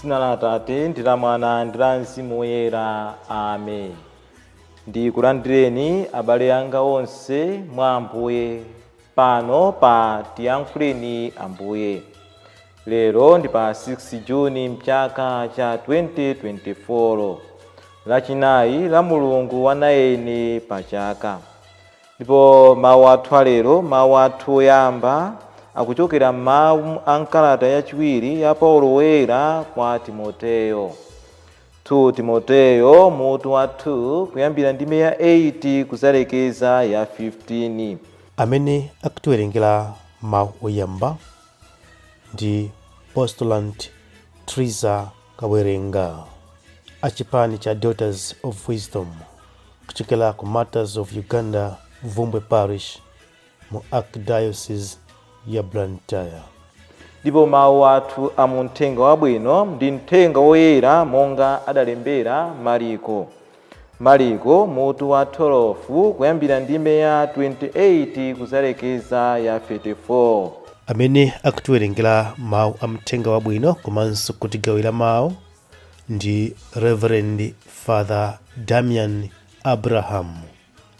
Dzina la Atate ndi la Mwana ndi la Mzimu Woyera. Amen. Ndikulandireni abale anga onse mwa Ambuye pano pa Tiyankhuleni Ambuye. Lero ndi pa 6 Juni mchaka cha 2024, Lachinayi la Mulungu wa 9 pa chaka. Ndipo mawu athu alero, mawu athu oyamba, akuchokera m'mawu a mkalata yachiwiri ya Paulo Woyera kwa Timoteyo, 2 Timoteyo mutu wa 2, kuyambira ndime ya 8 kuzalekeza ya 15. Amene akutiwerengera mawu oyamba ndi Postulant Triza Kawerenga, achipani cha Daughters of Wisdom, kuchokera ku Martyrs of Uganda, Bvumbwe Parish, mu Archdiocese ya Blantyre. Ndipo mawu athu a mu Mthenga Wabwino ndi Mthenga Woyera monga adalembera Mariko, Mariko mutu wa 12, kuyambira ndime ya 28 kuzalekeza ya 34. Amene akutiwerengera mawu a Mthenga Wabwino komanso kutigawira mawu ndi Reverend Father Damian Abraham,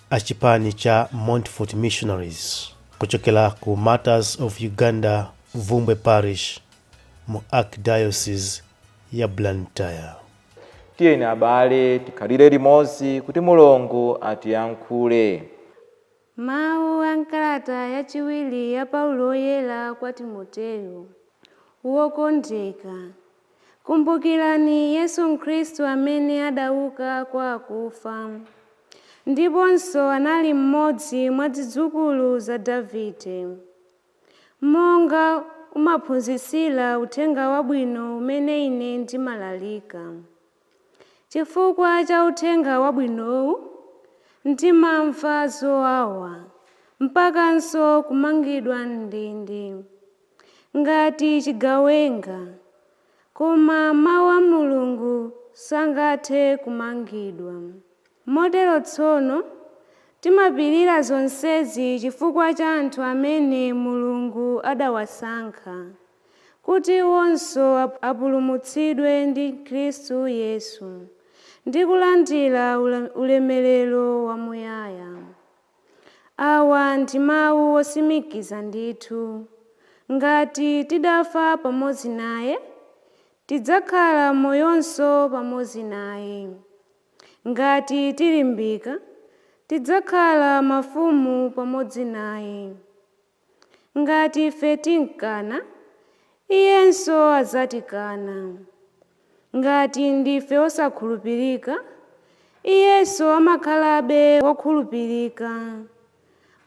achipani cha Montfort Missionaries, kuchokera ku Martyrs of Uganda, Bvumbwe Parish, mu Archdiocese ya Blantyre. Tiyeni abale, tikhalire limodzi kuti Mulungu atiyankhule. Mawu a mkalata yachiwiri ya Paulo Woyera kwa Timoteyo. Wokondeka, kumbukirani Yesu Khristu amene adauka kwa akufa, ndiponso anali mmodzi mwa zidzukulu za Davide, monga umaphunzitsira uthenga wabwino umene ine ndimalalika. Chifukwa cha uthenga wabwinowu ndimamva zowawa, mpakanso kumangidwa m'ndende ngati chigawenga. Koma mawu a Mulungu sangathe kumangidwa. Motero tsono timapirira zonsezi chifukwa cha anthu amene Mulungu adawasankha, kuti iwonso apulumutsidwe ndi Khristu Yesu ndi kulandira ulemerero wamuyaya. Awa ndi mawu otsimikiza ndithu: ngati tidafa pamodzi naye, tidzakhala moyonso pamodzi naye. Ngati tilimbika, tidzakhala mafumu pamodzi naye. Ngati ife timkana, iyenso adzatikana. Ngati ndife osakhulupirika, iyenso amakhalabe wokhulupirika,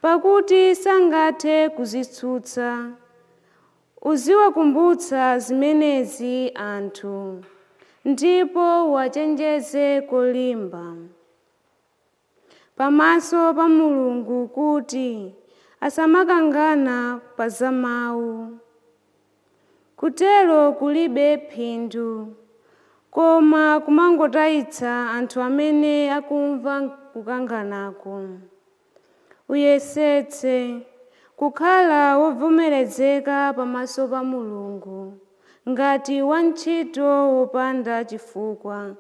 pakuti sangathe kuzitsutsa. Uziwakumbutsa zimenezi anthu, ndipo uwachenjeze kolimba pamaso pa Mulungu kuti asamakangana pa za mawu. Kutero kulibe phindu, koma kumangotayitsa anthu amene akumva kukanganako. Uyesetse kukhala wovomerezeka pamaso pa Mulungu ngati wantchito wopanda chifukwa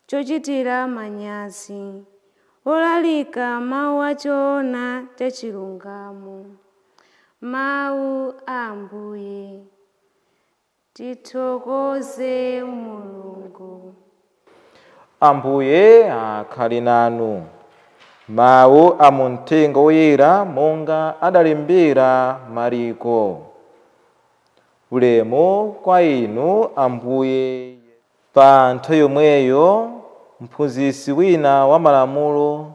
chochitira manyazi, wolalika mawu achoona cha chilungamo. Mawu a Ambuye. Tithokoze Mulungu. Ambuye akhale nanu. Mawu a mu Mthenga Woyera monga adalembera Mariko. Ulemu kwa inu, Ambuye. Pa nthawi yomweyo mphunzitsi wina wa malamulo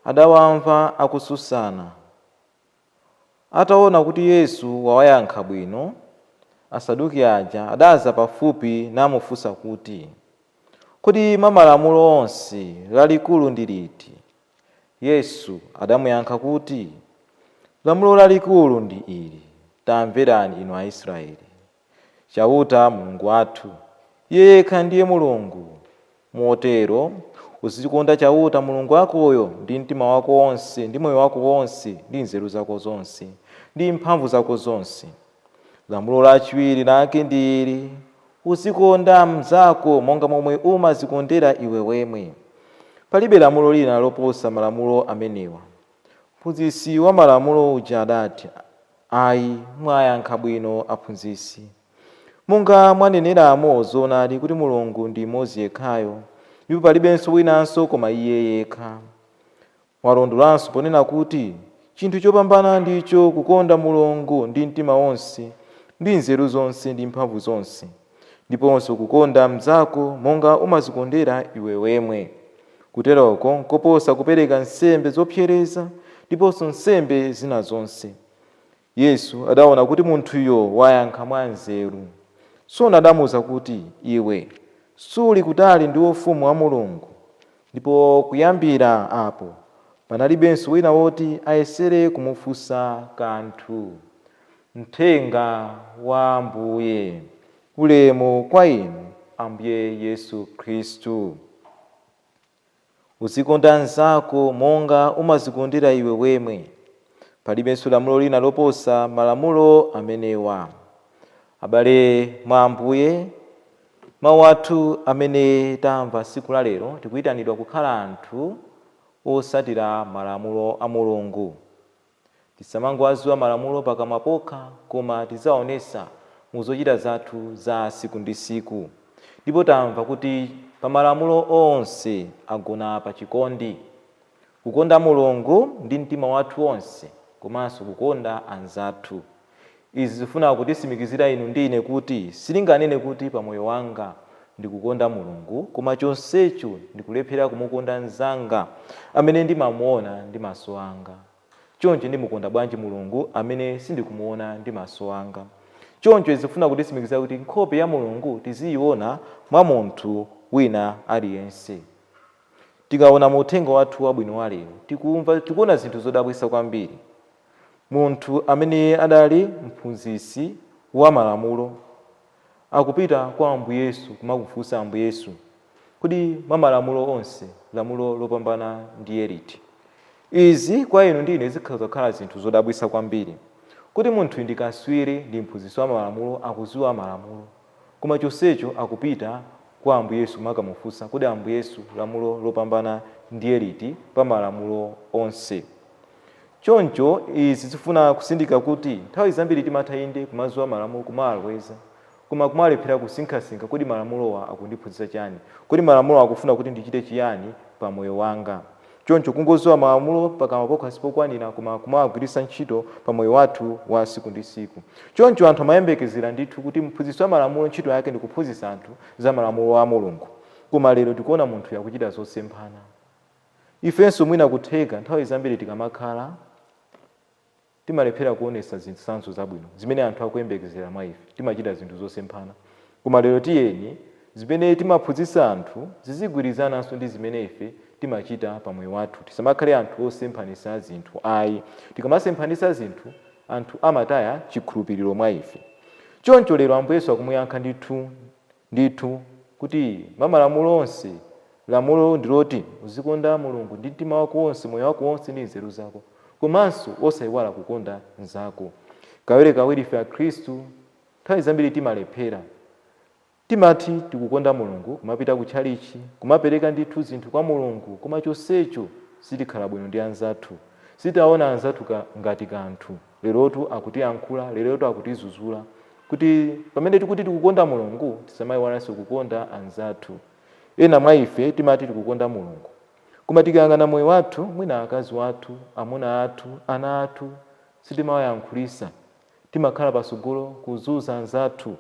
adawamva akususana. Ataona kuti Yesu wawayankha bwino, Asaduki aja adaza pafupi namufunsa kuti, "Kodi mwa malamulo onse lalikulu ndi liti?" Yesu adamuyankha kuti, "Lamulo lalikulu ndi ili: Tamverani inu Aisraeli, Chauta Mulungu wathu, Iye yekha ndiye Mulungu. Motero uzikonda Chauta Mulungu wakoyo ndi mtima wako wonse, ndi moyo wako wonse, ndi nzeru zako zonse, ndi mphamvu zako zonse. Lamulo lachiwiri lake ndi ili: Uzikonda mnzako monga momwe umazikondera iwe wemwe. Palibe lamulo lina loposa malamulo amenewa. Mphunzitsi wa malamulo uja adati, Ayi, mwayankha bwino aphunzitsi. Monga mwaneneramo zoonadi kuti Mulungu ndi mmodzi yekhayo, ndipo palibenso winanso koma Iye yekha. Mwalondolanso ponena kuti chinthu chopambana ndicho kukonda Mulungu ndi mtima wonse, ndi nzeru zonse ndi mphamvu zonse, ndiponso kukonda mnzako monga umazikondera iwe wemwe. Kuteroko nkoposa kupereka nsembe zopsereza ndiponso nsembe zina zonse. Yesu adaona kuti munthuyo wayankha mwanzeru. Tsono adamuwuza kuti, Iwe suli kutali ndi ufumu wa Mulungu. Ndipo kuyambira apo panalibenso wina woti ayesere kumufunsa kanthu. Mthenga wa Ambuye. Ulemu kwa inu, Ambuye Yesu Khristu. Uzikonda mnzako monga umazikondera iwe wemwe. Palibenso lamulo lina loposa malamulo amenewa. Abale mwa Ambuye, mawu athu amene tamva tsiku la lero, tikuyitanidwa kukhala anthu osatira malamulo a Mulungu. Tisamangowadziwa malamulo pakamwa pokha, koma tizaonesa mu zochita zathu za siku ndi siku. Ndipo tamva kuti pa malamulo onse agona pa chikondi, kukonda Mulungu ndi mtima wathu wonse komanso kukonda anzathu. Izi zifuna kutisimikizira inu ndi ine kuti sitinganene kuti pamoyo wanga ndikukonda Mulungu, koma chonsecho ndikulephera kumukonda mnzanga amene ndimamuona ndi maso anga. Choncho ndimukonda bwanji Mulungu amene sindikumuona ndi maso anga? Choncho zifuna kutisimikizira kuti nkhope ya Mulungu tiziyiona mwa munthu wina aliyense. Tikaona mu uthenga wathu wabwino wa lero, tikumva, tikuona zinthu zodabwitsa kwambiri. Munthu amene adali mphunzitsi wa malamulo akupita kwa Ambuye Yesu kumakufunsa Ambuye Yesu, kodi mwa malamulo onse lamulo lopambana ndiye liti? Izi kwa inu ndi ine zikhoza kukhala zinthu zodabwitsa kwambiri, kuti munthu ndi kaswiri, ndi mphunzitsi wa malamulo, akudziwa malamulo, koma chonsecho akupita kwa Ambuye Yesu kumakamufunsa, kodi Ambuye Yesu lamulo lopambana ndiye liti pa malamulo onse? Choncho izi zifuna kusindika kuti nthawi zambiri timatha inde kumadziwa malamulo, kumawaloweza, koma kumalephera kusinkhasinkha, kodi malamulowa akundiphunzitsa chani? Kodi malamulo akufuna kuti ndichite chiyani pa moyo wanga? Choncho kungodziwa malamulo pakamwa pokha sipokwanira, koma kumawagwiritsa ntchito pa moyo wathu wa siku ndi siku. Choncho anthu amayembekezera ndithu kuti mphunzitsi wa malamulo ntchito yake ndi kuphunzitsa anthu za malamulo a Mulungu, koma lero tikuona munthu yakuchita zosemphana. Ifenso mwina kutheka nthawi zambiri tikamakhala timalephera kuonetsa zitsanzo zabwino zimene anthu akuyembekezera mwa ife, timachita zinthu zosemphana. Koma lero tiyeni zimene timaphunzitsa anthu zizigwirizananso ndi zimene ife timachita pa moyo wathu. Tisamakhale anthu osemphanitsa zinthu ayi. Tikamasemphanitsa zinthu, anthu amataya chikhulupiriro mwa ife. Choncho lero Ambuye Yesu akumuyankha ndithu ndithu kuti mwa malamulo onse lamulo ndiloti uzikonda Mulungu ndi mtima wako wonse, moyo wako wonse ndi nzeru zako, komanso osayiwala kukonda mnzako. Kawirikawiri ife Akhristu nthawi zambiri timalephera. Timati tikukonda Mulungu, kumapita kutchalichi, kumapereka ndithu zinthu kwa Mulungu, koma chonsecho sitikhala bwino ndi anzathu. Sitaona anzathu ngati kanthu. Lerotu akutiyankhula, lerotu akutizuzula kuti pamene tikuti tikukonda Mulungu, tisamayiwalanso kukonda anzathu. Ena mwa ife timati tikukonda Mulungu, koma tikayang'ana moyo wathu, mwina akazi wathu, amuna athu, ana athu, sitimawayankhulisa. Timakhala pasogolo kuzunza anzathu,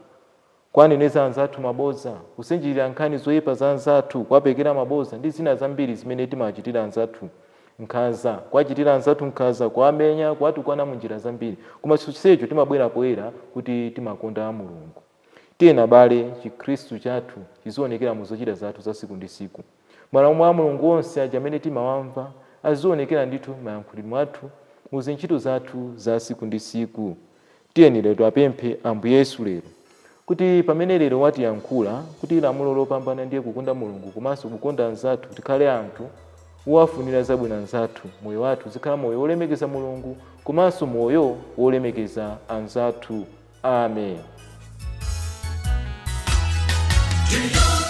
kuwaneneza anzathu mabodza, kusinjirira nkhani zoyipa za anzathu, kuwapekera mabodza ndi zina zambiri zimene timachitira anzathu nkhanza, kuwachitira anzathu nkhanza, kuwamenya, kuwatukwana munjira zambiri, koma chonsecho timabwera poyera kuti timakonda Mulungu. Tiyeni abale, chikhristu chathu chizionekera mu zochita zathu za siku ndi siku. Malamulo a Mulungu onse aja amene timawamva azionekera ndithu mayankhulidwe mwathu, mu zintchito zathu za siku ndi siku. Tiyeni lero apemphe Ambuye Yesu lero kuti pamene lero watiyankhula kuti lamulo lopambana ndiye kukonda Mulungu komanso kukonda anzathu, tikhale anthu wowafunira zabwino anzathu, moyo wathu uzikhala moyo wolemekeza Mulungu komanso moyo wolemekeza anzathu. Amen. Do you